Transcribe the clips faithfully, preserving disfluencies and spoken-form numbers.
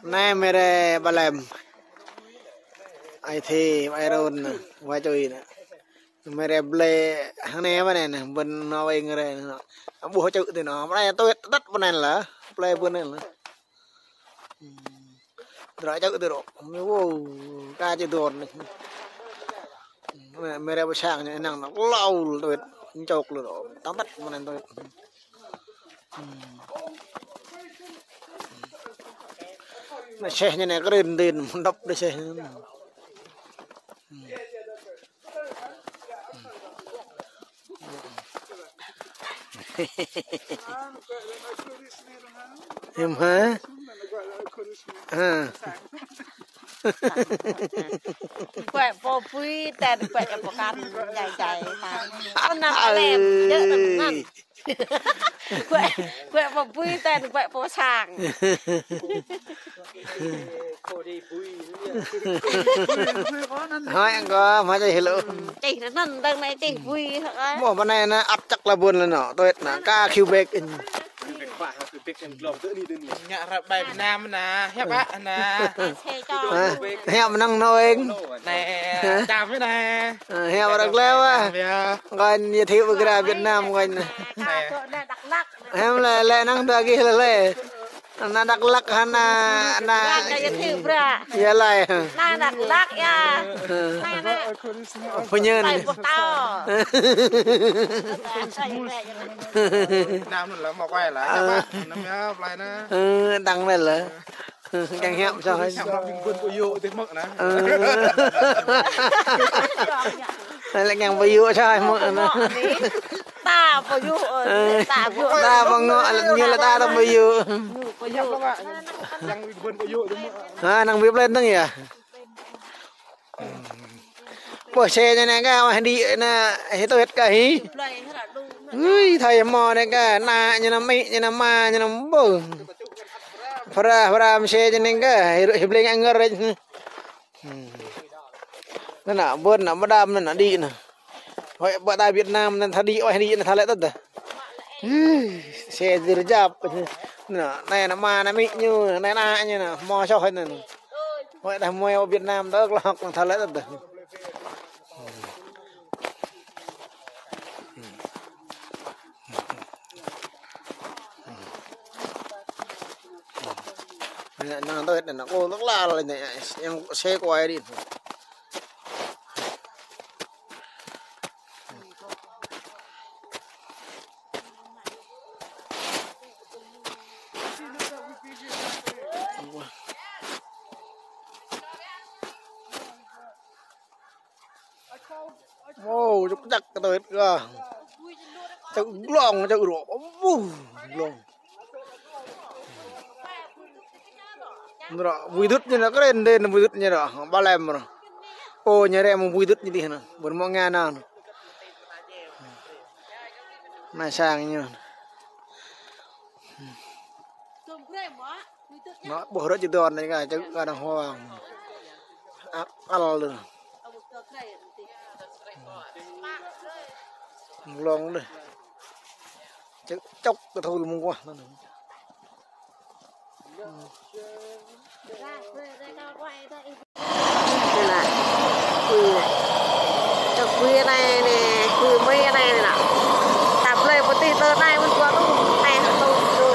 Anai mơ̆ rai ƀă lem. Ai Thi, ai Rôn, wa čui anai. Mơ̆ rai blơi hăng anai ƀă anai, ƀôn nao wai ngơ rai anai. Ƀuh čư̆ tui anai, ƀă anai tui tơtăt ƀă anai lah, blơi ƀôn anai lah. Dra čak dra. Mơ̆ wô, ka či dôn. Mơ̆, mơ̆ rai ƀơ sang ñu năng na laul tuit. Čok lu ro. Tăng tăt mơ̆n tuit. Mơ̆ seh ñu anai kơrin din, dŏp dih seh ñu. Hiư̆m hă? Hă. Kuĕ pô bui, ten kuĕ pô kăn, jai jai. Anăm alem, dơ anăm anăm. Kuĕ, kuĕ pô bui, ten kuĕ pô sang. Hơi ăn kơ, mă čih lu. Čih anŭn, dơ̆ng anai čih bui hă. Mơ̆ ƀă anai anai ăt čăk la ƀôn la anai, tuit anai, ka cubic. Ngă ră ƀai Việt Nam anai, hiăp ă anai. Hă? Hiăp năng anŭn. Anai, čăm anai. Hă, hiăp ră gleo ă. Čăm yơh. Kơ anai giới thiệu ƀơi gra Việt Nam kơ anai. Anai. Hiư̆m lĕ, lĕ năng tơ gih lĕ lĕ. Anai Dak Lak hă anai, anai. Dak Lak kơ yơh thâo bră. Yơh lai. Anai Dak Lak yơh. Anai, anai. Pơñen. Lai boh tao. Việt Nam anŭn lah mă quay lah. Ơ. Năm ya, play anai. Ơ, đăng lên là. Kiăng hiăp soh. Hiăp lăm ƀing ƀôn pô yŭ tih mơ̆ anai. Ơ. Lĕ kiăng pô yŭ soh mơ̆ anai. Ta pô yŭ, ơ, ta pô yŭ. Ta pô ngŏ, lĕ ñu lĕ ta ta pô yŭ. Pô yŭ. Hă, năng ƀiă plơi anŭn yơh. Ƀuh xe ñu anai ka, wah đĭ anai, hĭ tuit ka hĭ. Ui, thâo hmâo anai ka, ană ñu anăm, amĭ ñu anăm, ama ñu anăm, ƀuh. Phara, phara mơ̆ xe ñu anai ka, hĭ, hĭ blơi ngă ngơr. Anai, anai, ƀôn anai, mơdam anai, anai đĭ anai. Hơi, ƀă ta Việt Nam anai, tha đĭ, wah đĭ anai, tha lĕ tơdah. Xe dơr jap. Anai, anai, anai, ama, anai, amĭ ñu, anai, ană ñu anai, hmâo soh anai. Hơi, dah mơi Việt Nam tơ klok anai, tha lĕ tơdah. Anai, anai, anai, anai, kơ tơk lal anai, yang xe kuai đĭ. Wow, čŭk čăk kơ tơlơi ka. Čŭk glông, čŭk rŏ. Wuh, glông. Nrŏ, bui dŭt ñu nrŏ, kơren đen bui dŭt ñu nrŏ. Ƀă lem nrŏ. Ô, ñu rem bui dŭt ñu dih anai. Ƀôn mơ̆ ngă anai. Anai sang ñu. Mă ƀuh rơ̆ či dŏn anai ka, čŭk ka đang huang. Ăl, ăl. Glông đih. Čŭk, čŭk kơ thâo lu mơguah anai. Anai. Ui, anai. Čŏk bui anai anai, bui mơi anai anai. Ta blơi pơtih tơ anai mơ̆n kơ tŭ. Anai tŭ, tŭ,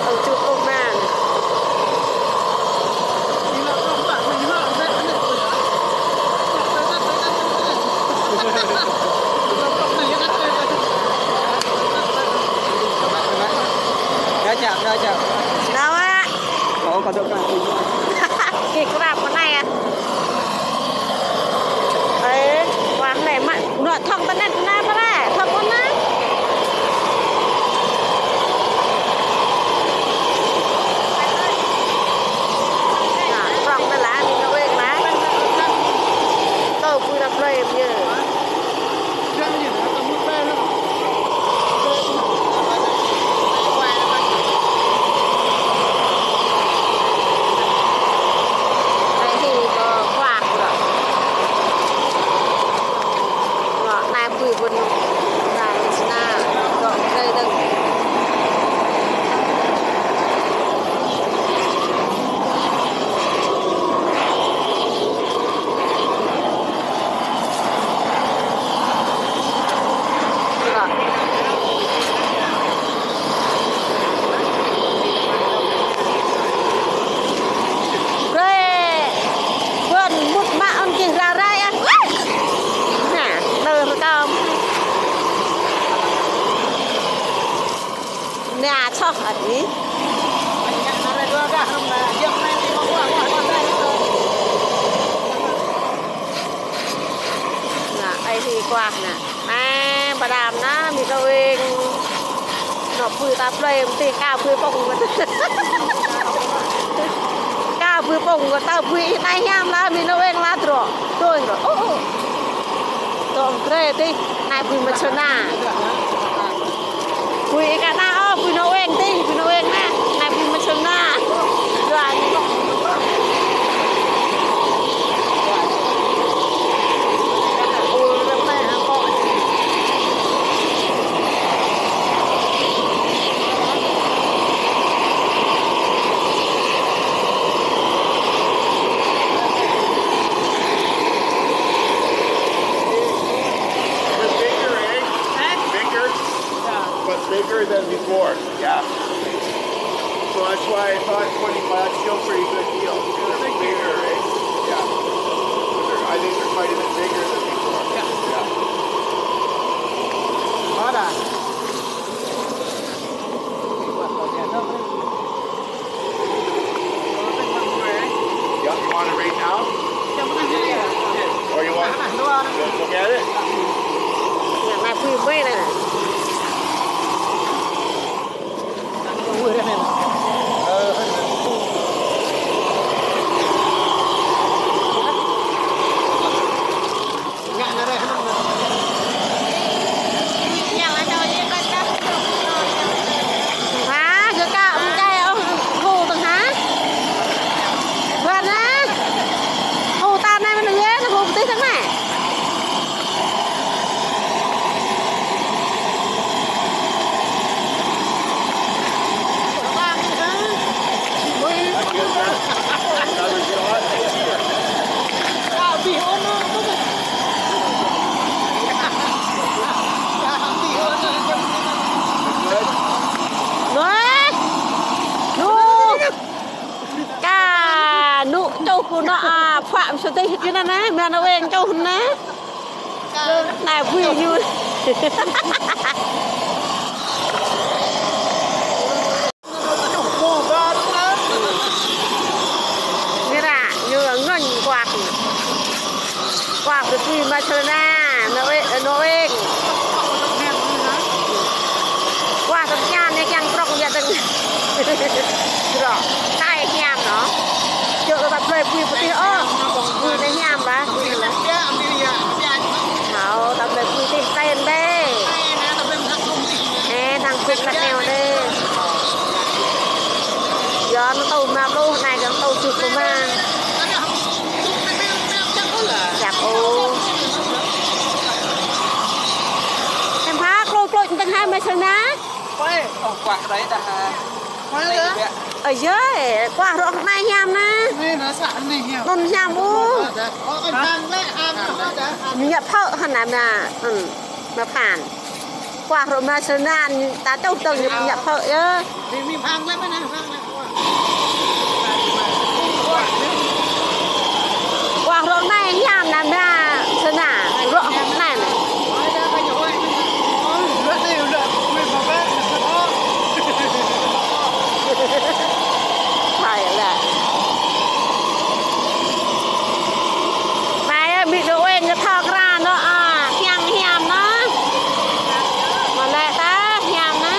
tŭ čŭk ôh anai. Gak jap, gak jap. Tawa. Ơ, kơ dŏ kơ. Kơ krăp anai ah. Ê, wah lĕ mă, nŏ thŏng tơnĕt anai pơră, thŏng anai. Nŏ, thŏng anai lah, anai nŏ wek lah. Tơ pui ră plơi mơyơ. Anai, anai, anai. Anai, ai hi kuah anai. Anai, pơđam anai, mì nô eng. Nô bưi ta plơi, mơ̆ tih ka bưi pŏng. Ka bưi pŏng, ta bưi anai hiam lah, mì nô eng lah trŏ. Tui trŏ. Ô, ô. Tŏng krê tih, anai bưi mơčhơna. Bưi ih ka anai ôh, bưi nô eng tih, bưi nô eng anai, anai bưi mơčhơna. Dua ñu. Bigger, eh? Huh? Bigger? Yeah. But bigger than before, yeah. So that's why I thought twenty-five is still a pretty good deal. It's bigger, eh? Yeah. I think they're quite a bit bigger than before. Yeah. Yeah. Hold on. Yeah, you want it right now? Or you want, let's look at it? Hă, gơ̆ kă mơ̆ng kai ôh, hơ̆ tơ̆ng hă? Ƀuăn hă? Hơ̆ ta anai mơ̆n hơ̆, hơ̆ pơtih tơ̆ng anai. Nô, nô, ka nô čuh kơ nô, a, phuă mơ̆ sơdih hĭ anai, mă nô eng čuh anai. Anai bưi ñu. Mira, ñu ngăn kuah. Kuah bưi mơčhơna, nô eng, nô eng. Kuah tơ̆ng ñan anai kiăng prŏng yă tơ̆ng. Trŏ, tai hiam nô. Čơ̆ kơ ta plơi bưi pơtih ôh. Bưi anai hiam bah, bưi anai. Hao, ta plơi bưi tih ten bê. Ê, đang bưi lăt neo đê. Yua anŭn tŭ ma pluh, anai kơ tŭ tŭ pluh ma. Čăp ôh. Em pha klui klui tơ̆ng hai mơ̆ sơng na. Ơ, yơh, kuah rŏ anai hiam na. Anŭn hiam ôh. Ñu ñăp phơ̆ hăn na, na. Anŭn, na phan. Kuah rŏ mơ̆ sơng na, ta čuh tơ̆ng ñu ñăp phơ̆ yơh. Kuah rŏ anai hiam na, na, sơng na, rŏ anai na. Thai lĕ. Anai, ơ, mĭ đô eng kơ thâo kra nô, a, hiam hiam na. Mă lĕ ta hiam na.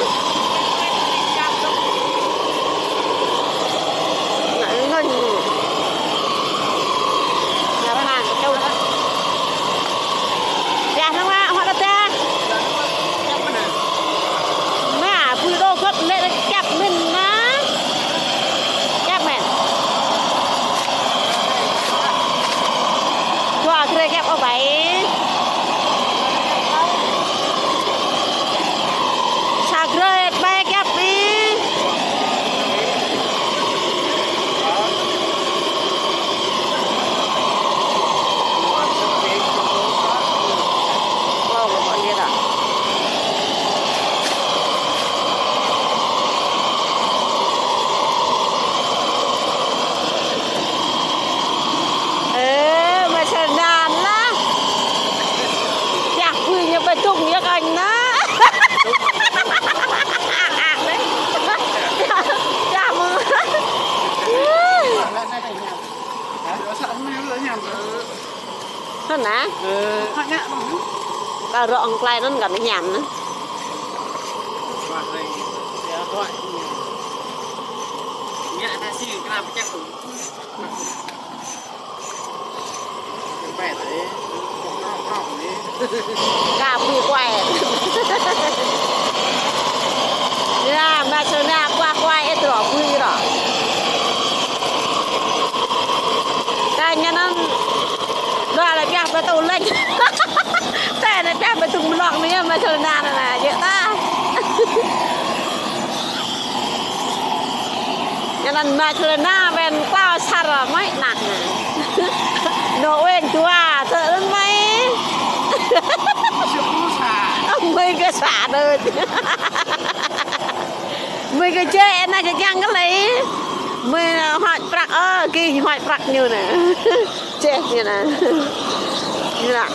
Nă. Ơ. Kơ rŏng klai anŭn kơ hiam nă. Kơ pui kuai. Yă, mă čơna kuai kuai ĕt rŏ pui rŏ. Kơ ñu anŭn đua lĕ pioh ƀơi tŭ lĕč. Tơ anai pioh ƀơi tŭ mlŏk anai, mă čơna anai, yă ta. Ñu anŭn mă čơna ƀen klao sar mơi nă. Nô ueng dua, tơ anŭn mơi. Mơi kơ sa đôč. Mơi kơ čê anai kơ kiăng kơ lĕ. Mơi hơ̆č prăk, ơ, kơ hơ̆č prăk ñu anai. Čê ñu anai. Ñu anai.